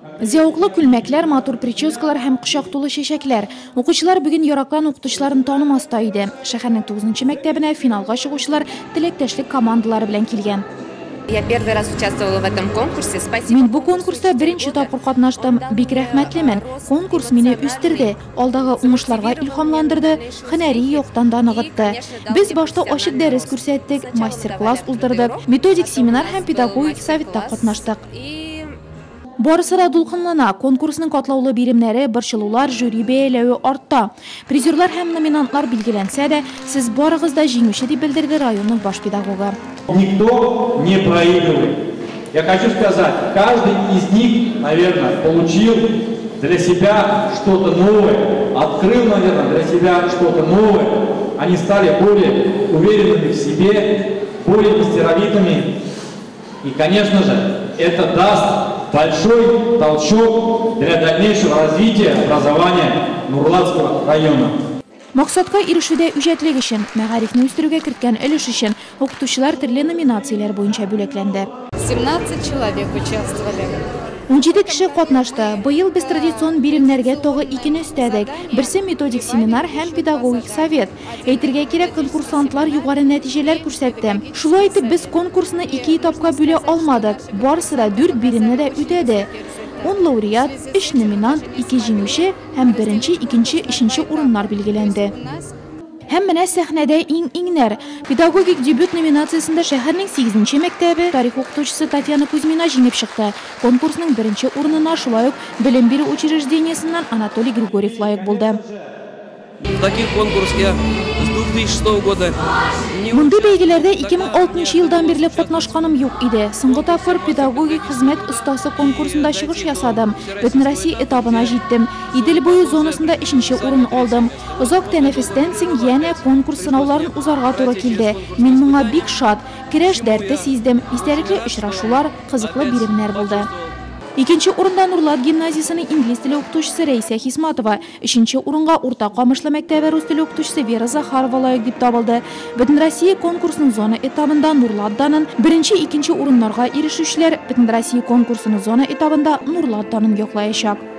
Зәвыклы күлмәкләр, матур прическалар һәм кочак тулы чәчәкләр. Укучылар бүген яракан укытучыларын танымас та иде. Шәһәрнең 9 мәктәбенә финалга чыгучылар теләктәшлек командалары белән килгән. Я первый раз участвовала в этом конкурсе. Спасибо. Мин бу конкурста беренче тапкыр катнаштым. Бик рәхмәтлемен. Конкурс мине үстерде, алдагы уңышларга илһамландырды, һөнәри яктан да ныгытты. Без башта ачык дәрес күрсәттек, мастер-класс уздырдык, методик семинар һәм педагогик советта катнаштык. Барысы да дулкынлана. Конкурсның катлаулы биремнәре, борчылулар, жюри бәяләве артта. Призерлар һәм номинантлар билгеләнсә дә, сез барыгыз да җиңүче дип белдерде районның баш педагогы. Никто не проигрывает. Я хочу сказать, каждый из них, наверное, получил для себя что-то новое, открыл, наверное, для себя что-то новое. Они стали более уверенными в себе, более мастеровитыми. И, конечно же, это даст большой толчок для дальнейшего развития образования Нурлатского района. Максатка ирешүдә үҗәтлек өчен, мәгарифне үстерүгә керткән өлеш өчен укытучылар төрле номинацияләр буенча бүләкләнде. 17 человек участвовали. 17 кеше катнашты. Быел без традицион биремнәргә тагы икене өстәдек. Берсе методик семинар һәм педагогик совет. Әйтергә кирәк, конкурсантлар югары нәтиҗәләр күрсәтте. Шулай итеп без конкурсны ике этапка бүлә алмадык. Барысы да 4 биремне дә үтәде. 10 лауреат, 3 номинант, 2 җиңүче һәм беренче, икенче, өченче урыннар билгеләнде. Һәм менә сәхнәдә иң-иңнәр. Педагогик дебют номинациясендә шәһәрнең 8-нче мәктәбе тарих укытучысы Татьяна Кузьмина җиңеп чыкты. Конкурсның беренче урынына шулай ук белем бирү учреждениесеннән Анатолий Григорьев лаек булды. В таких конкурсах я с 2006 года не Мондый бәйгеләрдә 2006 елдан бирле катнашканым юк иде. Соңгы тапкыр педагогик хезмәт остасы конкурсында чыгыш ясадым. Бөтенроссия этабына җиттем. Идел буе зонасында 3нче урын алдым. Озак тәнәфестән соң янә конкурс сынауларын узарга туры килде. Мин моңа бик шат. Көрәш дәрте сиздем. Истәлекле очрашулар, кызыклы биремнәр булды. Икенче урында Нурлат гимназиясенең инглиз теле укытучысы Рәйсә Хисматова, өченче урынга Урта Камышлы мәктәбе рус теле укытучысы Вера Захарова лаек дип табылды. Бөтенроссия конкурсының зона этабында Нурлат данын беренче, икенче урыннарга ирешүчеләр Бөтенроссия конкурсының зона этабында Нурлат данын яклаячак.